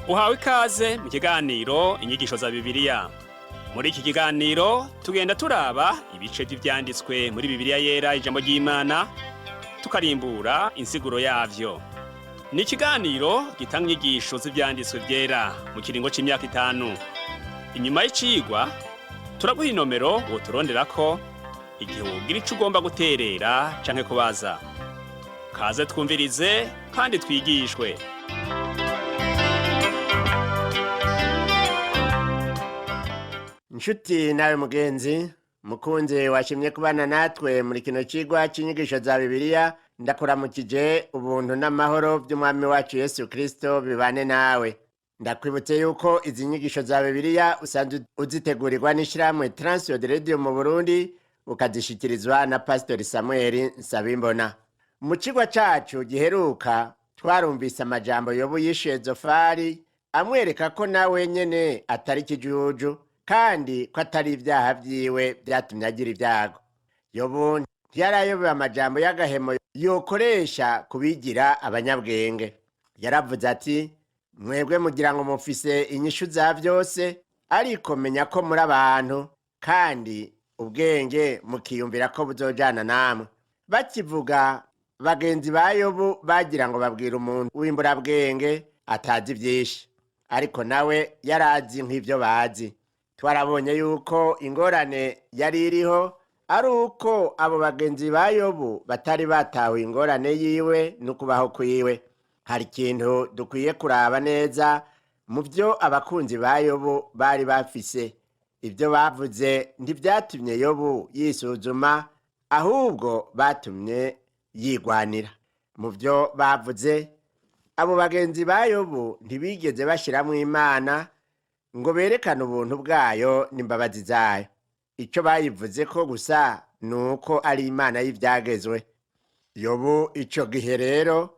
Uhawe ikaze mu kiganiro Inyigisho za Bibiliya. Muri iki kiganiro tugenda turaba ibice vy'ivyanditswe muri Bibiliya Yera, ijambo ry'Imana, tukarimbura insiguro yavyo. Ni ikiganiro gitanga inyigisho z'ivyanditswe vyera mu kiringo c'imyaka 5. Inyuma y'icigwa turaguha inomero woturonderako igihe wogira ico ugomba guterera canke kubaza. Kaze twumvirize kandi twigishwe. Inshuti nawe mugenzi mukunzi washimye kubana natwe muri kino cigwa c'inyigisho za Bibiliya, ndakuramukije. Ubuntu n'amahoro by'Umwami wacu Yesu Kristo bibane nawe. Ndakwibutse yuko izi nyigisho za Bibiliya usanzwe uzitegurirwa n'ishirahamwe Transworld Radio mu Burundi, ukazishikirizwa na Pastori Samuel Nsabimbona. Mu cigwa cacu giheruka twarumvise amajambo Yobu yishuye Zofari, amwereka ko nawe nyene atari ikijuju kandi ko atari ibyaha vyiwe vyatumye agira ibyago. Yobu ntiyarayobewe amajambo y'agahemo yokoresha kubigira abanyabwenge. Yaravuze ati: "Mwebwe mugira ngo mufise inyishu za vyose, ariko menya ko muri abantu, kandi ubwenge mukiyumvira ko buzojana namwe." Bakivuga, bagenzi ba Yobu bagira ngo babwira umuntu w'imburabwenge atazi vyinshi, ariko nawe yarazi nk'ivyo bazi. Twarabonye yuko ingorane yari iriho ari uko abo bagenzi ba Yobu batari batawe ingorane yiwe n'ukubaho kwiwe. Hari ikintu dukwiye kuraba neza mu byo abakunzi ba Yobu bari bafise. Ibyo bavuze ntibyatumye Yobu yisuzuma, ahubwo batumye yigwanira. Mu byo bavuze, abo bagenzi ba Yobu ntibigeze bashyiramo Imana ngo berekane ubuntu bwayo n'imbabazi zayo. Icyo bayivuze ko gusa ni uko ari Imana y'ibyagezwe. Yobu icyo gihe rero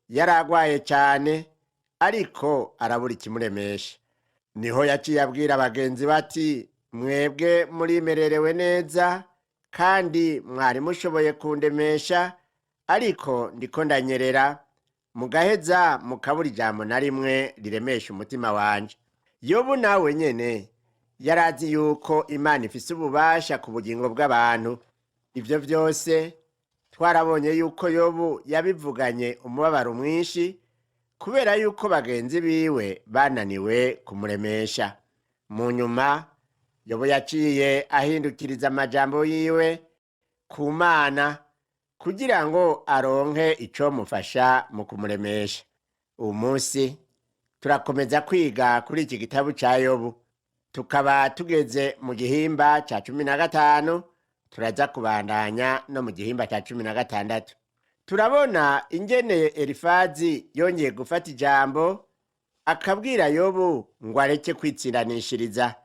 yari agwaye cyane, ariko arabura ikimuremesha. Niho yaciye abwira bagenzi bati: "Mwebwe murimererewe neza kandi mwari mushoboye kundemesha, ariko ndiko ndanyerera, mugaheza mukabura ijambo na rimwe riremesha umutima wanje." Yobu nawe nyene yarazi yuko Imana ifise ububasha ku bugingo bw'abantu. Ibyo byose twarabonye yuko Yobu yabivuganye umubabaro mwinshi kubera yuko bagenzi biwe bananiwe kumuremesha. Mu nyuma Yobu yaciye ahindukiriza amajambo yiwe ku Mana kugira ngo aronke icomufasha mu kumuremesha. Uwu munsi turakomeza kwiga kuri iki gitabo ca Yobu, tukaba tugeze mu gihimba ca 15. Turaza kubandanya no mu gihimba ca 16. Turabona ingene Elifazi yongeye gufata ijambo, akabwira Yobu ngo areke kwitsindanishiriza.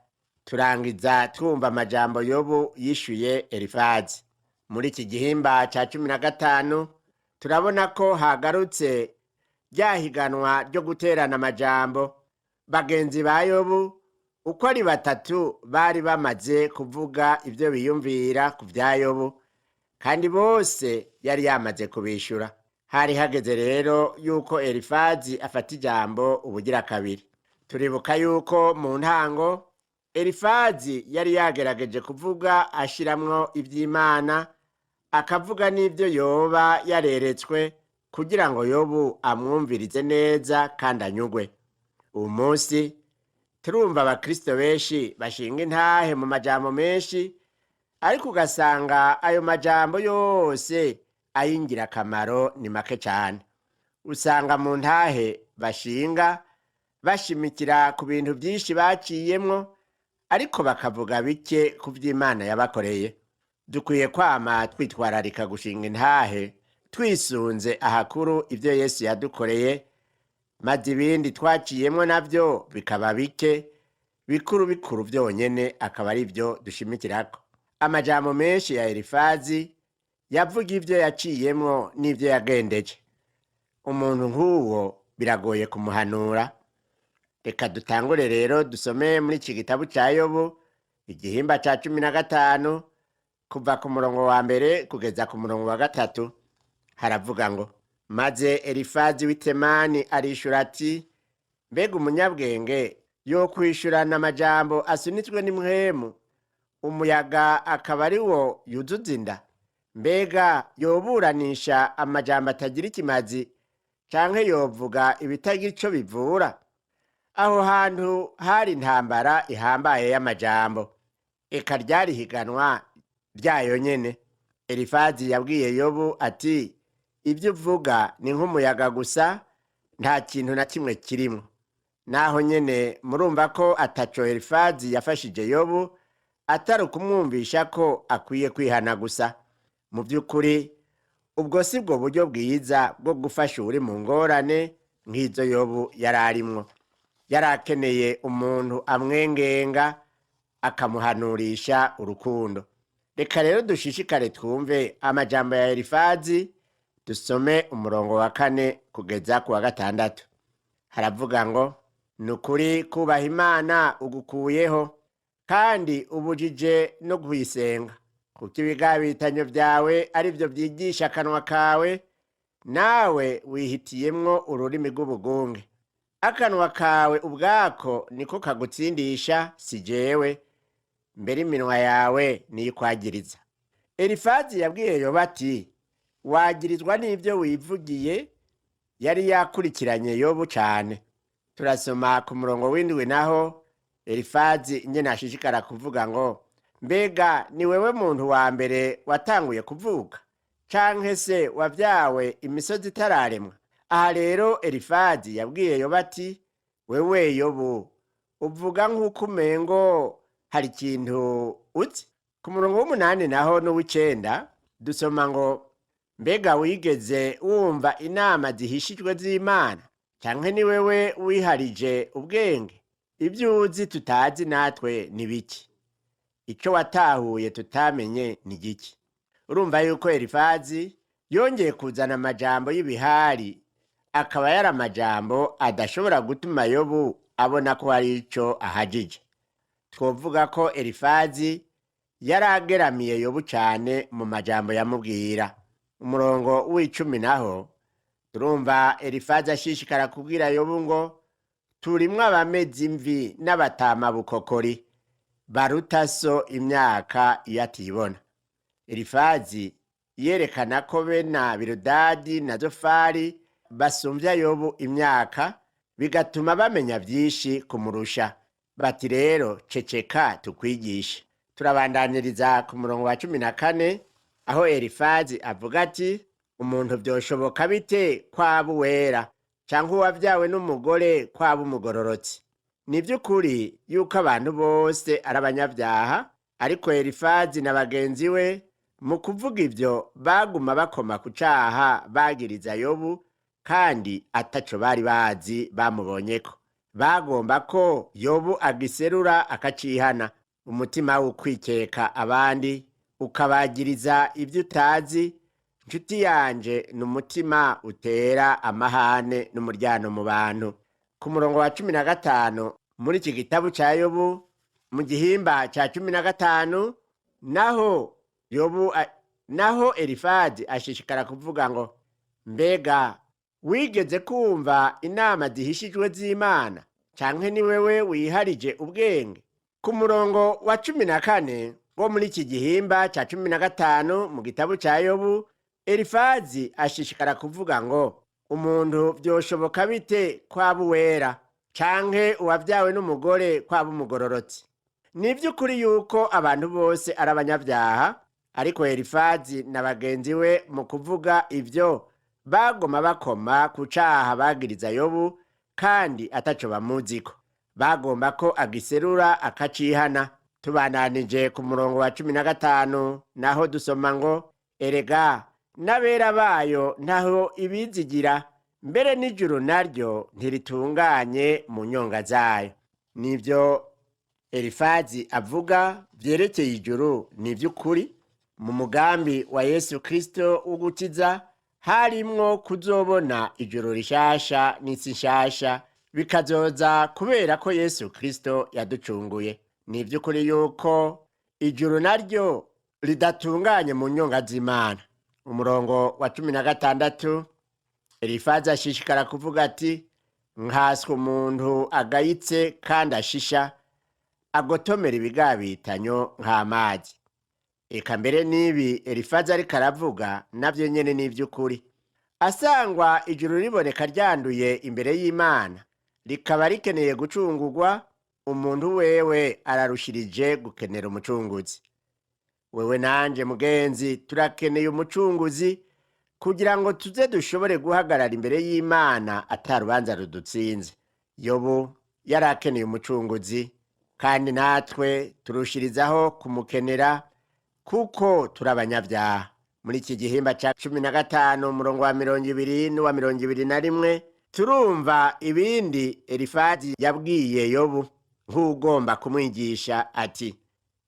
Turangiza twumva amajambo Yobu yishuye Elifazi. Muri iki gihimba ca 15 turabona ko hagarutse rya higanwa ryo guterana amajambo. Bagenzi ba Yobu uko ari batatu bari bamaze kuvuga ibyo biyumvira ku bya Yobu, kandi bose yari yamaze kubishura. Hari hageze rero yuko Elifazi afata ijambo ubugira kabiri. Turibuka yuko mu ntango Elifazi yari yagerageje kuvuga ashiramwo iby'Imana, akavuga n'ibyo yoba yareretswe kugira ngo Yobu amwumvirize neza kandi anyugwe. Uwu munsi turumva abakristo benshi bashinga intahe mu majambo menshi, ariko ugasanga ayo majambo yose ay'ingirakamaro ni make cyane. Usanga mu ntahe bashinga bashimikira ku bintu byinshi baciyemwo, ariko bakavuga bike ku by'Imana yabakoreye. Dukwiye kwama twitwararika gushinga intahe twisunze ahakuru ibyo Yesu yadukoreye, maze ibindi twaciyemwo nabyo bikaba bike, bikuru bikuru byonyene akaba ari byo dushimikirako. Amajambo menshi ya Elifazi yavuga ibyo yaciyemwo n'ibyo yagendeje. Umuntu nk'uwo biragoye kumuhanura. Reka dutangure rero dusome muri iki gitabo cya Yobu, igihimba cya 15, kuva ku murongo wa 1 kugeza ku murongo wa 3. Haravuga ngo: Maze Elifazi w'i Temani arishura ati: Mbega umunyabwenge yokwishurana amajambo asunitswe n'imwemu, umuyaga akaba ari wo yuzuza inda? Mbega yoburanisha amajambo atagira ikimazi, canke yovuga ibitagira ico bivura? Aho hantu hari intambara ihambaye y'amajambo, eka ryari higanwa ryayo nyene. Elifazi yabwiye Yobu ati: ibyo uvuga ni nk'umuyaga gusa, nta kintu na kimwe kirimwo. Naho nyene murumva ko ataco Elifazi yafashije Yobu atari ukumwumvisha ko akwiye kwihana gusa. Mu by'ukuri ubwo si bwo buryo bwiza bwo gufasha uwuri mu ngorane nk'izo Yobu yari arimwo. Yari akeneye umuntu amwengenga, akamuhanurisha urukundo. Reka rero dushishikare twumve amajambo ya Elifazi, dusome umurongo wa 4 kugeza ku wa 6. Haravuga ngo: ni ukuri kubaha Imana ugukuyeho, kandi ubujije no kuyisenga, kuko ibigabitanyo byawe ari byo byigisha akanwa kawe, nawe wihitiyemwo ururimi rw'ubugunge. Akanwa kawe ubwako niko kagutsindisha, si jewe, mbere iminwa yawe niyo ikwagiriza. Elifazi yabwiye Yobu ati: wagirizwa n'ibyo wivugiye. Yari yakurikiranye Yobu cane. Turasoma ku murongo w'7 naho Elifazi nyene ashishikara kuvuga ngo: mbega ni wewe muntu wa mbere watanguye kuvuka, canke se wavyawe imisozi itararemwa? Aha rero Elifazi yabwiye Yobu ati: wewe Yobu uvuga nk'uko umengo hari ikintu uzi. Ku murongo w'8 naho n'uw'icenda dusoma ngo: mbega wigeze wumva inama zihishijwe z'Imana, canke ni wewe wiharije ubwenge? Ibyo uzi tutazi natwe ni biki? Ico watahuye tutamenye ni giki? Urumva yuko Elifazi yongeye kuzana amajambo y'ibihari, akaba yari amajambo adashobora gutuma Yobu abona ko hari ico ahagije. Twovuga ko Elifazi yari ageramiye Yobu cane mu majambo yamubwira. Umurongo w'10 naho turumva Elifazi ashishikara kubwira Yobu ngo: turimwo abameze imvi n'abatama bukokori, baruta so imyaka iyo atibona. Elifazi yerekana ko be na Biludadi na Zofari basumvya Yobu imyaka, bigatuma bamenya vyinshi kumurusha. Bati rero ceceka tukwigishe. Turabandaniriza ku murongo wa 14 aho Elifazi avuga ati: umuntu vyoshoboka bite kwaba uwera, canke uwavyawe n'umugore kwaba umugororotsi? Ni vy'ukuri yuko abantu bose ari abanyabyaha, ariko Elifazi na bagenzi we mu kuvuga ivyo baguma bakoma ku caha bagiriza Yobu, kandi ataco bari bazi bamubonyeko. Bagomba ko Yobu agiserura akacihana. Umutima w'ukwikeka abandi ukabagiriza ibyo utazi, nshuti yanje, ni umutima utera amahane n'umuryano mu bantu. Ku murongo wa 15 muri iki gitabo ca Yobu, mu gihimba ca 15 naho Yobu naho Elifazi ashishikara kuvuga ngo: mbega wigeze kumva inama zihishijwe z'Imana, canke ni wewe wiharije ubwenge? Ku murongo wa 14 wo muri iki gihimba ca 15 mu gitabo ca Yobu, Elifazi ashishikara kuvuga ngo: umuntu vyoshoboka bite kwaba uwera, canke uwavyawe n'umugore kwaba umugororotsi? Ni vy'ukuri yuko abantu bose ari abanyabyaha, ariko Elifazi na bagenzi we mu kuvuga ivyo bagoma bakoma ku caha bagiriza Yobu, kandi ataco bamuziko. Bagomba ko agiserura akacihana. Tubananije ku murongo wa 15 naho dusoma ngo: erega n'abera bayo ntaho ibizigira, mbere n'ijuru naryo ntiritunganye mu nyonga zayo. Nivyo Elifazi avuga vyerekeye ijuru ni ivy'ukuri. Mu mugambi wa Yesu Kristo wo gukiza harimwo kuzobona ijuru rishasha n'isi nshasha, bikazoza kubera ko Yesu Kristo yaducunguye. Ni ivy'ukuri yuko ijuru naryo ridatunganye mu nyonga z'Imana. Umurongo wa 16 Elifazi ashishikara kuvuga ati: Nkaswe umuntu agayitse kandi ashisha, agotomera ibigabitanyo nk'amazi. Eka mbere n'ibi Elifazi ariko aravuga navyo nyene n'ivy'ukuri. Asangwa ijuru riboneka ryanduye imbere y'Imana, rikaba rikeneye gucungurwa, umuntu wewe ararushirije gukenera umucunguzi. Wewe nanje mugenzi turakeneye umucunguzi kugira ngo tuze dushobore guhagarara imbere y'Imana ata rubanza rudutsinze. Yobu yari akeneye umucunguzi, kandi natwe turushirizaho kumukenera kuko turi abanyabyaha. Muri iki gihimba ca 15 umurongo wa 20 n'uwa 21 turumva ibindi Elifazi yabwiye Yobu nk'ugomba kumwigisha ati: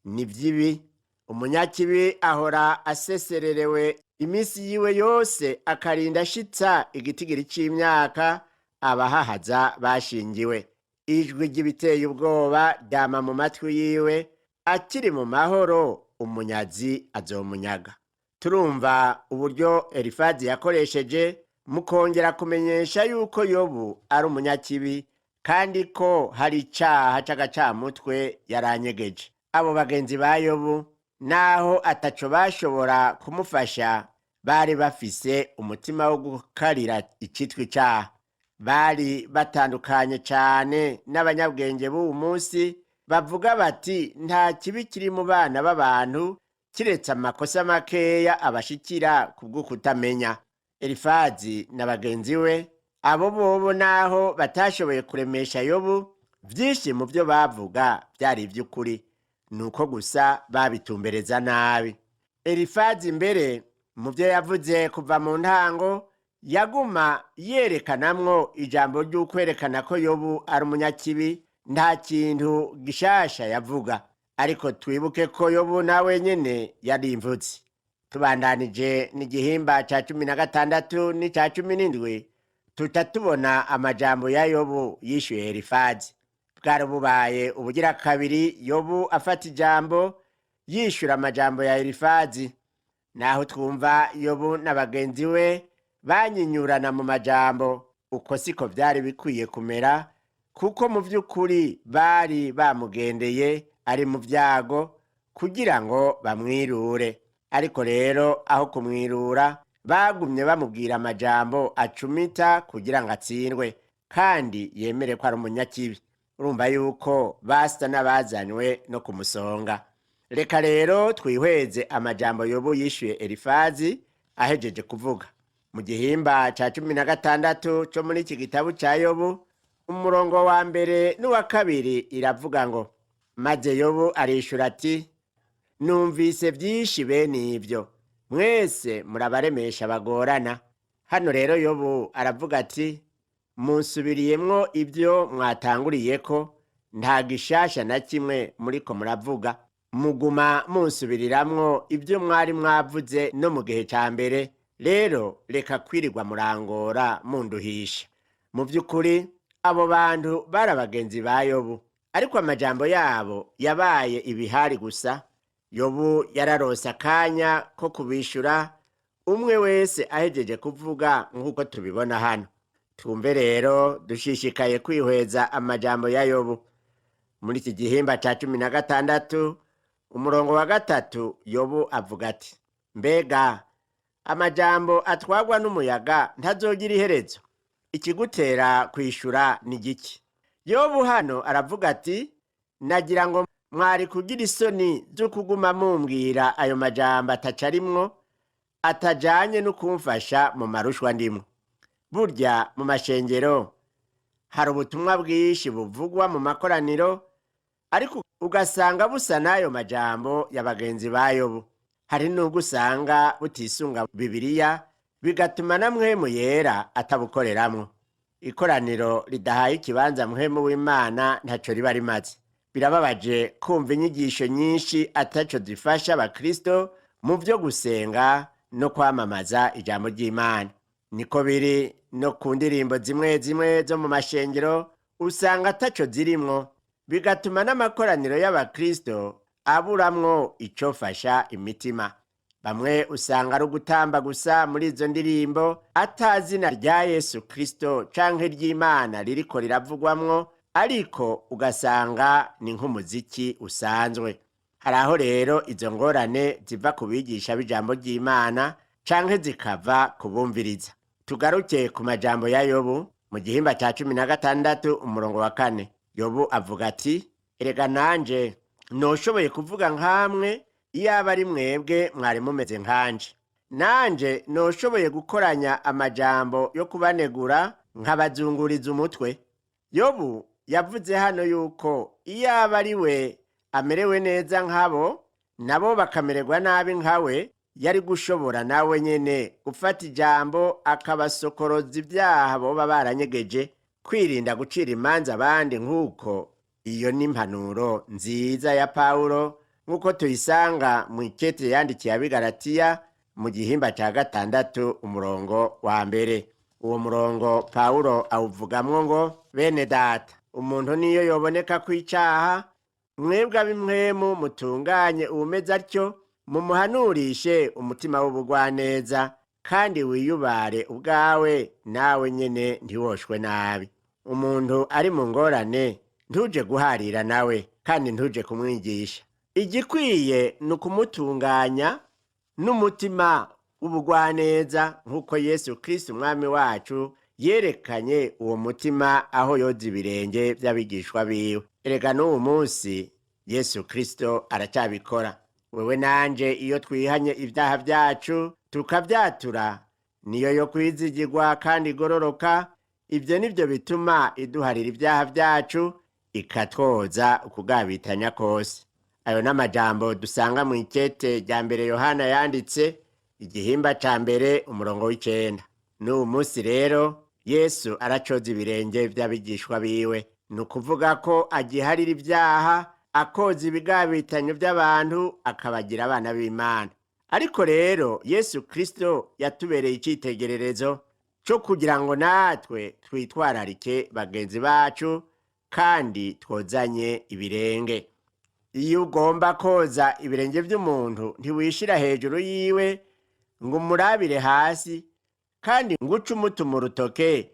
ni vy'ibi, umunyakibi ahora asesererewe iminsi yiwe yose, akarinda ashitsa igitigiri c'imyaka abahahaza bashingiwe. Ijwi ry'ibiteye ubwoba ryama mu matwi yiwe, akiri mu mahoro umunyazi azomunyaga. Turumva uburyo Elifazi yakoresheje mu kongera kumenyesha yuko Yobu ari umunyakibi kandi ko hari icaha c'agacamutwe yaranyegeje. Abo bagenzi ba Yobu naho ataco bashobora kumufasha, bari bafise umutima wo gukarira icitwa icaha. Bari batandukanye cane n'abanyabwenge b'uwu munsi bavuga bati nta kibi kiri mu bana b'abantu kiretse amakosa makeya abashikira kubw'ukutamenya. Elifazi na bagenzi we abo bobo naho batashoboye kuremesha Yobu, vyinshi mu vyo bavuga vyari ivy'ukuri, nuko gusa babitumbereza nabi. Elifazi mbere mu vyo yavuze kuva mu ntango yaguma yerekanamwo ijambo ry'ukwerekana ko Yobu ari umunyakibi, nta kintu gishasha yavuga. Ariko twibuke ko Yobu nawe nyene yari imvutsi. Tubandanije n'igihimba ca 16 n'ica 17, tuca tubona amajambo ya Yobu yishuye Elifazi. Bwari bubaye ubugira kabiri Yobu afata ijambo yishura amajambo ya Elifazi. Naho twumva Yobu na bagenzi we banyinyurana mu majambo, uko siko vyari bikwiye kumera, kuko mu vy'ukuri bari bamugendeye ari mu vyago kugira ngo bamwirure. Ariko rero aho kumwirura, bagumye bamubwira amajambo acumita kugira ngo atsindwe kandi yemere ko ari umunyakibi. Urumva yuko basa n'abazanywe no kumusonga. Reka rero twihweze amajambo Yobu yishuye Elifazi ahejeje kuvuga. Mu gihimba ca 16 co muri iki gitabo ca Yobu, umurongo wa mbere n'uwa kabiri iravuga ngo: maze Yobu arishura ati: numvise vyinshi bene ivyo, mwese murabaremesha bagorana. Hano rero Yobu aravuga ati: munsubiriyemwo ibyo mwatanguriyeko, nta gishasha na kimwe muriko muravuga, muguma munsubiriramwo ibyo mwari mwavuze no mu gihe ca mbere. Rero reka kwirirwa murangora munduhisha. Mu vy'ukuri abo bantu bari abagenzi ba Yobu, ariko amajambo yabo yabaye ibihari gusa. Yobu yararose akanya ko kubishura umwe wese ahejeje kuvuga, nk'uko tubibona hano. Twumve rero dushishikaye kwihweza amajambo ya Yobu. Muri iki gihimba ca 16 umurongo wa 3, Yobu avuga ati: mbega amajambo atwagwa n'umuyaga ntazogira iherezo? Ikigutera kwishura ni giki? Yobu hano aravuga ati: nagira ngo mwari kugira isoni zo kuguma mumbwira ayo majambo atacarimwo, atajanye no kumfasha mu marushwa ndimwo. Burya mu mashengero hari ubutumwa bwinshi buvugwa mu makoraniro, ariko ugasanga busa n'ayo majambo ya bagenzi ba Yobu. Hari n'ubwo usanga butisunga Bibiliya, bigatuma na Mpwemu Yera atabukoreramwo. Ikoraniro ridahaye ikibanza Mpwemu w'Imana ntaco riba rimaze. Birababaje kumva inyigisho nyinshi ataco zifasha abakristo mu vyo gusenga no kwamamaza ijambo ry'Imana. Niko biri no ku ndirimbo zimwe zimwe zo mu mashengero, usanga ataco zirimwo, bigatuma n'amakoraniro y'abakristo aburamwo icofasha imitima. Bamwe usanga ari ugutamba gusa muri izo ndirimbo, ata zina rya Yesu Kristo canke ry'Imana ririko riravugwamwo, ariko ugasanga ni nk'umuziki usanzwe. Hari aho rero izo ngorane ziva ku bigisha b'ijambo ry'Imana canke zikava ku bumviriza. Tugaruke ku majambo ya Yobu mu gihimba ca 16 umurongo wa 4. Yobu avuga ati: "Erega nanje noshoboye kuvuga nkamwe, iyaba ari mwebwe mwari mumeze nkanje. Nanje noshoboye gukoranya amajambo yo kubanegura, nkabazunguriza umutwe." Yobu yavuze hano yuko iyaba ari we amerewe neza nkabo, nabo bakamererwa nabi nkawe, yari gushobora nawe nyene gufata ijambo akabasokoroza ibyaha boba baranyegeje. Kwirinda gucira imanza abandi nk'uko, iyo ni impanuro nziza ya Pawulo nk'uko tuyisanga mu ikete yandikiye Abigaratiya mu gihimba ca 6 umurongo wa 1. Uwo murongo Pawulo awuvugamwo ngo: "Bene data, umuntu niyo yoboneka ko icaha, mwebwe ab'imwemu mutunganye uwumeze atyo, mumuhanurishe umutima w'ubugwaneza, kandi wiyubare ubwawe, nawe nyene ntiwoshwe nabi." Umuntu ari mu ngorane ntuje guharira nawe, kandi ntuje kumwigisha. Igikwiye ni ukumutunganya n'umutima w'ubugwaneza, nk'uko Yesu Kristo umwami wacu yerekanye uwo mutima aho yoza ibirenge by'abigishwa biwe. Erega n'uwu munsi Yesu Kristo aracyabikora. Wewe nanje iyo twihanye ibyaha byacu tukabyatura, niyo yo kwizigirwa kandi igororoka. Ibyo nibyo bituma iduharira ibyaha byacu, ikatwoza ukugabitanya kose. Ayo n'amajambo dusanga mu ikete rya mbere Yohana yanditse, igihimba ca 1 umurongo w'9. N'uwu munsi rero Yesu aracoza ibirenge vy'abigishwa biwe, ni ukuvuga ko agiharira ibyaha, akoza ibigabitanyo by'abantu, akabagira abana b'Imana. Ariko rero Yesu Kristo yatubereye icitegererezo co kugira ngo natwe twitwararike bagenzi bacu kandi twozanye ibirenge. Iyo ugomba koza ibirenge vy'umuntu, ntiwishira hejuru yiwe ngo umurabire hasi, kandi ngo uce umutuma urutoke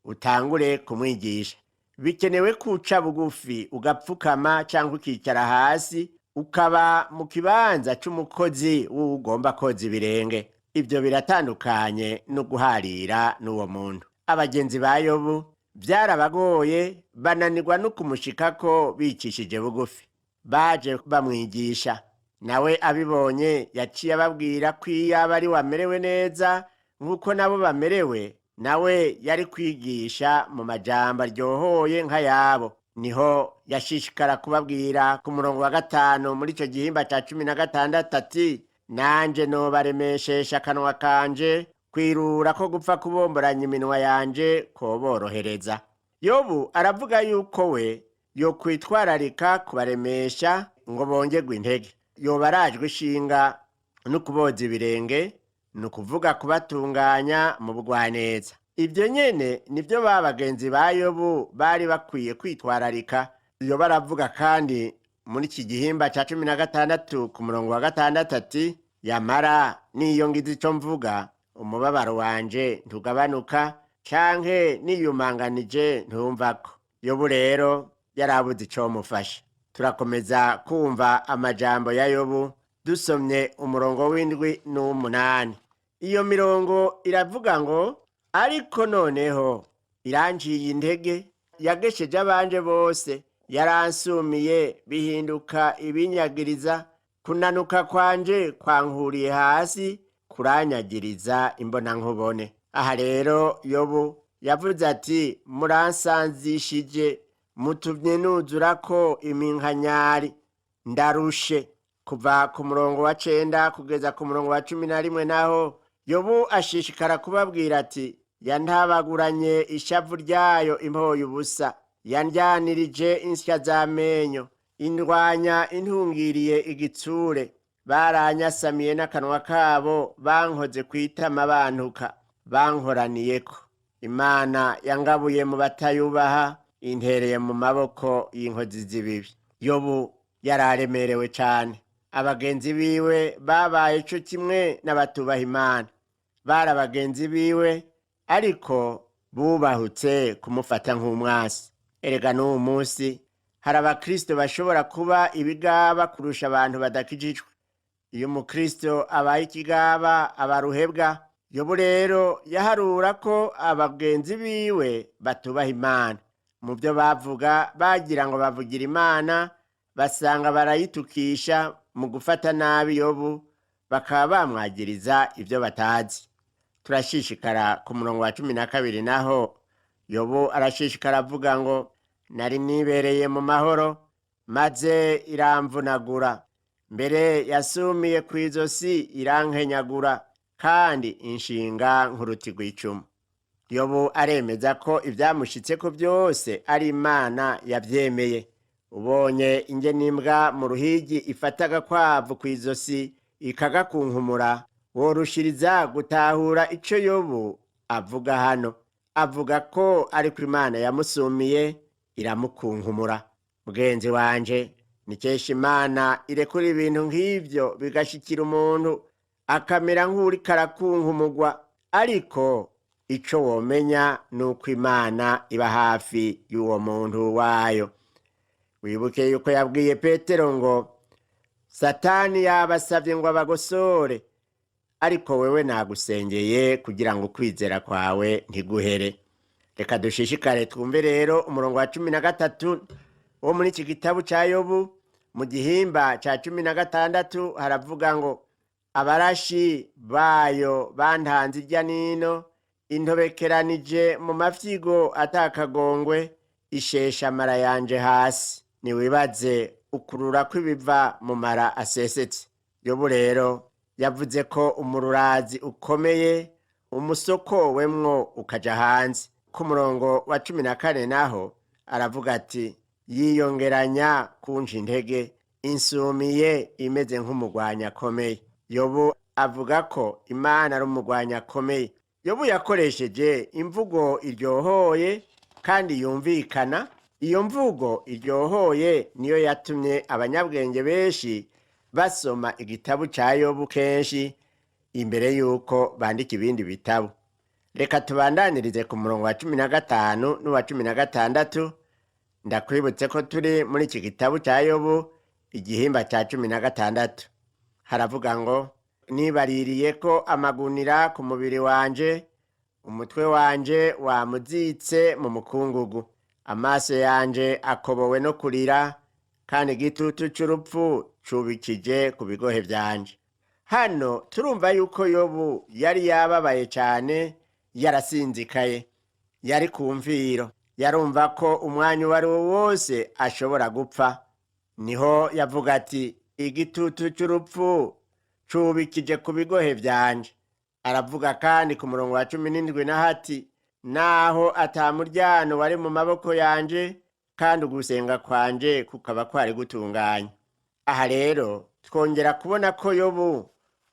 utangure kumwigisha. Bikenewe kuca bugufi, ugapfukama cyangwa ukicara hasi, ukaba mu kibanza c'umukozi w'ugomba koza ibirenge. Ibyo biratandukanye no guharira n'uwo muntu. Abagenzi ba Yobu byarabagoye, bananirwa no kumushikako bicishije bugufi. Baje bamwigisha, nawe abibonye yaciye ababwira ko iyo aba ari wamerewe neza nk'uko nabo bamerewe, nawe yari kwigisha mu majambo aryohoye nk'ayabo. Niho yashishikara kubabwira ku murongo wa 5 muri ico gihimba ca 16 ati: "Nanje nobaremeshesha akanwa kanje, kwirura ko gupfa kubomboranya iminwa yanje koborohereza." Yobu aravuga yuko we yokwitwararika kubaremesha ngo bongerwe intege. Yoba arajwe ishinga no kuboza ibirenge, ni ukuvuga kubatunganya mu bugwaneza. Ibyo nyene nibyo ba bagenzi ba Yobu bari bakwiye kwitwararika. Yobu aravuga kandi muri iki gihimba ca 16 ku murongo wa 6 ati: "Yamara niyo ngize ico mvuga, umubabaro wanje ntugabanuka, canke niyumanganije ntumvako." Yobu rero yarabuze icomufasha. Turakomeza kumva amajambo ya Yobu dusomye umurongo w'7 n'uw'umunani. Iyo mirongo iravuga ngo: "Ariko noneho iranciye intege, yagesheje abanje bose, yaransumiye bihinduka ibinyagiriza, kunanuka kwanje kwankuriye hasi, kuranyagiriza imbonankubone." Aha rero Yobu yavuze ati: "Muransanzishije, mutumye nuzura ko iminkanyari, ndarushe." Kuva ku murongo wa 9 kugeza ku murongo wa 11 naho Yobu ashishikara kubabwira ati: "Yantabaguranye ishavu ryayo impoye ubusa, yandyanirije insya z'amenyo, indwanya intungiriye igitsure, baranyasamiye n'akanwa kabo, bankoze ku itama bantuka, bankoraniyeko. Imana yangabuye mu batayubaha, intereye mu maboko y'inkozi z'ibibi." Yobu yararemerewe cane. Abagenzi biwe babaye co kimwe n'abatubaha Imana. Bari abagenzi biwe, ariko bubahutse kumufata nk'umwasi. Erega n'uwu munsi hari abakristo bashobora kuba ibigaba kurusha abantu badakijijwe. Iyo umukristo abaye ikigaba aba ruhebwa. Yobu rero yaharura ko abagenzi biwe batubaha Imana. Mu byo bavuga bagira ngo bavugira Imana, basanga barayitukisha mu gufata nabi Yobu, bakaba bamwagiriza ibyo batazi. Turashishikara ku murongo wa 12, naho Yobu arashishikara avuga ngo: nari nibereye mu mahoro, maze iramvunagura, mbere yasumiye ku izosi irankenyagura, kandi inshinga nk'uruti rw'icumu. Yobu aremeza ko ibyamushitseko byose ari Imana yabyemeye. Ubonye ingene imbwa mu ruhigi ifata agakwavu ku izosi ikagakunkumura, worushiriza gutahura ico Yobu avuga hano. Avuga ko ariko Imana yamusumiye iramukunkumura. Mugenzi wanje, nikesha Imana irekura ibintu nk'ivyo bigashikira umuntu akamera nk'uwuriko arakunkumurwa, ariko ico womenya ni uko Imana iba hafi y'uwo muntu wayo. Wibuke yuko yabwiye Petero ngo: Satani yabasavye ngo abagosore, ariko wewe nagusengeye kugira ngo ukwizera kwawe ntiguhere. Reka dushishikare twumve rero umurongo wa 13 wo muri iki gitabo ca Yobu. Mu gihimba ca 16 haravuga ngo: abarashi bayo bantanze irya nino, intobekeranije mu mafyigo atakagongwe, ishesha amara yanje hasi. Niwibaze ukurura kw'ibiva mu mara asesetse. Yobu rero yavuze ko umururazi ukomeye umusokowemwo ukaja hanze. Ku murongo wa 14 naho aravuga ati: yiyongeranya kunca intege, insumiye imeze nk'umugwanyi akomeye. Yobu avuga ko Imana ari umugwanyi akomeye. Yobu yakoresheje imvugo iryohoye kandi yumvikana. Iyo mvugo iryohoye niyo yatumye abanyabwenge benshi basoma igitabo ca Yobu kenshi imbere y'uko bandika ibindi bitabo. Reka tubandanirize ku murongo wa 15 n'uwa 16. Ndakwibutse ko turi muri iki gitabo ca Yobu, igihimba ca 16. Haravuga ngo: nibaririye ko amagunira ku mubiri wanje, umutwe wanje wamuzitse mu mukungugu, amaso yanje akobowe no kurira, kandi igitutu c'urupfu cubikije ku bigohe vyanje. Hano turumva yuko Yobu yari yababaye cane, yarasinzikaye, yari ku mviro, yarumva ko umwanya uwo ari wo wose ashobora gupfa. Niho yavuga ati: igitutu c'urupfu cubikije ku bigohe vyanje. Aravuga kandi ku murongo wa 17 naho ati: naho ata muryano wari mu maboko yanje, kandi ugusenga kwanje kukaba kwari gutunganye. Aha rero twongera kubona ko Yobu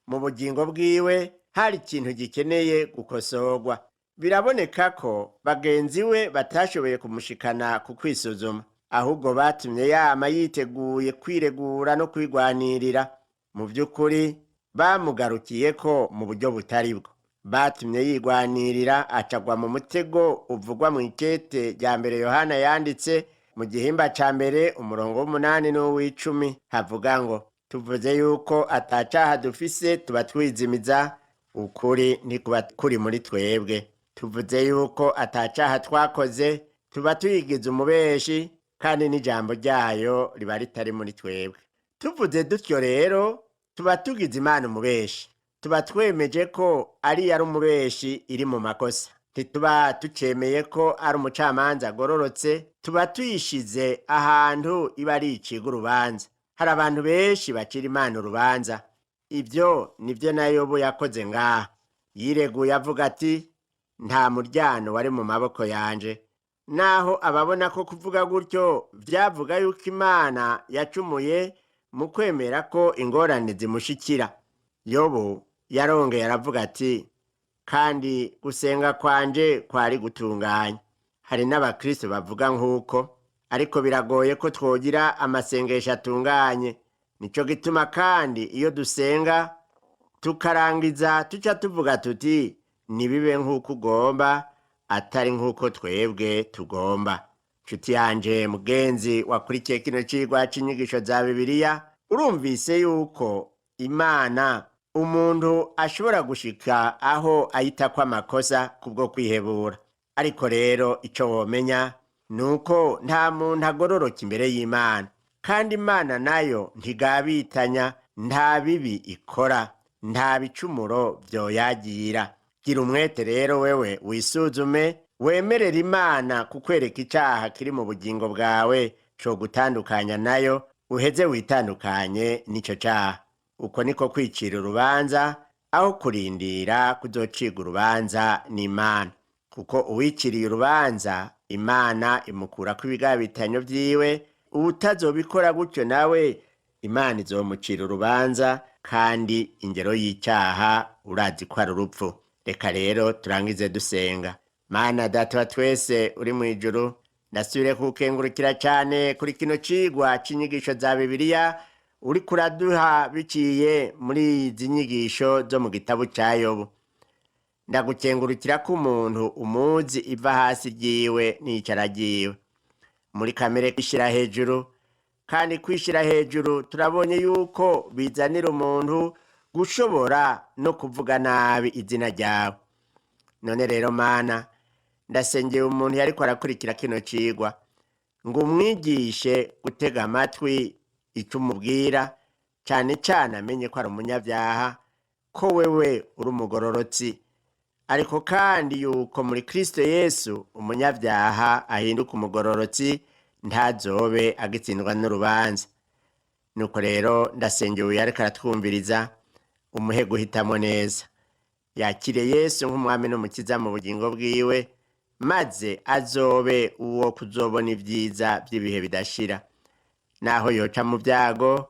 mu bugingo bwiwe hari ikintu gikeneye gukosorwa. Biraboneka ko bagenzi we batashoboye kumushikana ku kwisuzuma, ahubwo batumye yama yiteguye kwiregura no kwigwanirira. Mu by'ukuri bamugarukiye ko mu buryo butari bwo. Batumye yigwanirira acagwa mu mutego uvugwa mu ikete rya mbere Yohana yanditse mu gihimba ca mbere umurongo w'8 n'uw'icumi, havuga ngo: tuvuze yuko atacaha dufise tuba twizimiza, ukuri ntikuba kuri muri twebwe. Tuvuze yuko atacaha twakoze tuba tuyigize umubeshi, kandi n'ijambo ryayo riba ritari muri twebwe. Tuvuze dutyo rero tuba tugize Imana umubeshi, tuba twemeje ko ari yari umubeshi iri mu makosa. Ntituba tucemeye ko ari umucamanza agororotse, tuba tuyishize ahantu iba ari iciga urubanza. Hari abantu benshi bacira Imana urubanza. Ibyo nibyo na Yobu yakoze ngaha. Yireguye avuga ati: nta muryano wari mu maboko yanje. Naho ababona ko kuvuga gutyo vyavuga yuko Imana yacumuye mu kwemera ko ingorane zimushikira. Yobu yarongeye aravuga ati: kandi gusenga kwanje kwari gutunganye. Hari n'abakristo bavuga nk'uko, ariko biragoye ko twogira amasengesho atunganye. Nico gituma kandi iyo dusenga tukarangiza tuca tuvuga tuti ntibibe nk'uko ugomba, atari nk'uko twebwe tugomba. Nshuti yanje mugenzi wakurikiye kino cigwa c'inyigisho za Bibiliya, urumvise yuko Imana umuntu ashobora gushika aho ayitako amakosa kubwo kwihebura. Ariko rero ico womenya ni uko nta muntu agororoka imbere y'Imana, kandi Imana nayo ntigabitanya, nta bibi ikora, nta bicumuro vyoyagira. Gira umwete rero wewe wisuzume, wemerere Imana kukwereka icaha kiri mu bugingo bwawe co gutandukanya nayo, uheze witandukanye n'ico caha. Uko niko kwicira urubanza aho kurindira kuzocirwa urubanza n'Imana, kuko uwiciriye urubanza Imana imukurako ibigabitanyo vyiwe. Uwutazobikora gutyo nawe Imana izomucira urubanza, kandi ingero y'icaha urazi ko ari urupfu. Reka rero turangize dusenga. Mana Data wa twese uri mu ijuru, ndasubire kukengurukira cane kuri kino cigwa c'inyigisho za Bibiliya uriko uraduha biciye muri izi nyigisho zo mu gitabo ca Yobu. Ndagukengurukira ko umuntu umuzi iva hasi ryiwe n'iyicara ryiwe, muri kamere kwishira hejuru, kandi kwishira hejuru turabonye yuko bizanira umuntu gushobora no kuvuga nabi izina ryawe. None rero Mana, ndasengeye umuntu yariko arakurikira kino cigwa ngo umwigishe gutega amatwi ico umubwira, cane cane amenye ko ari umunyabyaha, ko wewe uri umugororotsi, ariko kandi yuko muri Kristo Yesu umunyabyaha ahinduka umugororotsi, ntazobe agitsindwa n'urubanza. Nuko rero ndasengeye uyu ariko aratwumviriza, umuhe guhitamo neza, yakire Yesu nk'umwami n'umukiza mu bugingo bwiwe, maze azobe uwo kuzobona ibyiza by'ibihe bidashira. Naho yoca mu byago,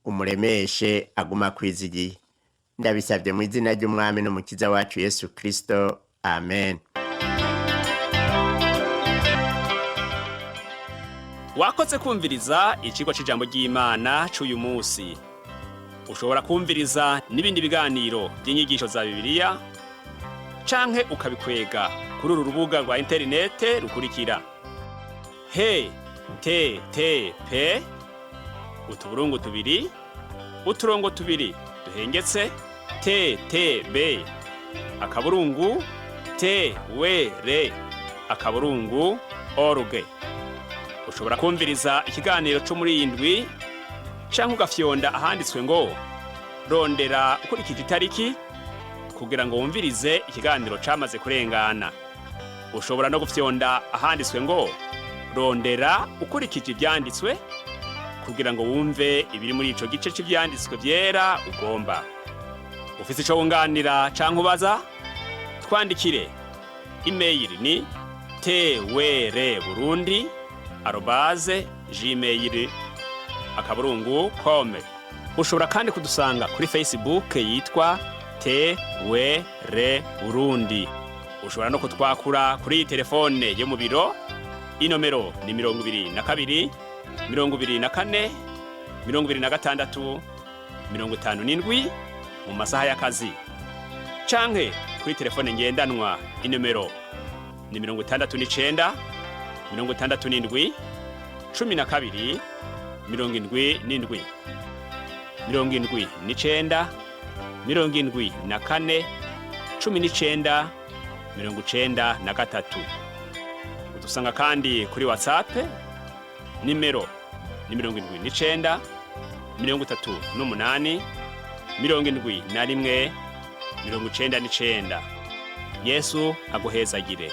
umuremeshe aguma kwizigiye. Ndabisabye mu izina ry'umwami n'umukiza wacu Yesu Kristo, amen. Wakoze kumviriza icigwa c'ijambo ry'Imana c'uyu munsi. Ushobora kumviriza n'ibindi biganiro by'inyigisho za Bibiliya canke ukabikwega kuri uru rubuga rwa interinete rukurikira: he t t p utuburungu tubiri uturongo tubiri duhengetse t t b akaburungu t w r akaburungu org. Ushobora kumviriza ikiganiro cyo muri iyi ndwi canke ugafyonda ahanditswe ngo rondera ukurikije itariki kugira ngo wumvirize ikiganiro camaze kurengana. Ushobora no gufyonda ahanditswe ngo rondera ukurikije ivyanditswe kugira ngo wumve ibiri muri ico gice c'ivyanditswe vyera ugomba. Ufise ico wunganira canke ubaza, twandikire. Imeyili ni twr burundi arobase gmail akaburungu kome. Ushobora kandi kudusanga kuri Facebook yitwa TWR Burundi. Ushobora no kutwakura kuri iyi telefone yo mu biro, inomero ni 22 24 26 57 mu masaha y'akazi, canke kuri telefone ngendanwa, inomero ni 69 67 12 77 79 74 19 93. Udusanga kandi kuri WhatsApp, nimero ni 79 38 71 99. Yesu aguhezagire.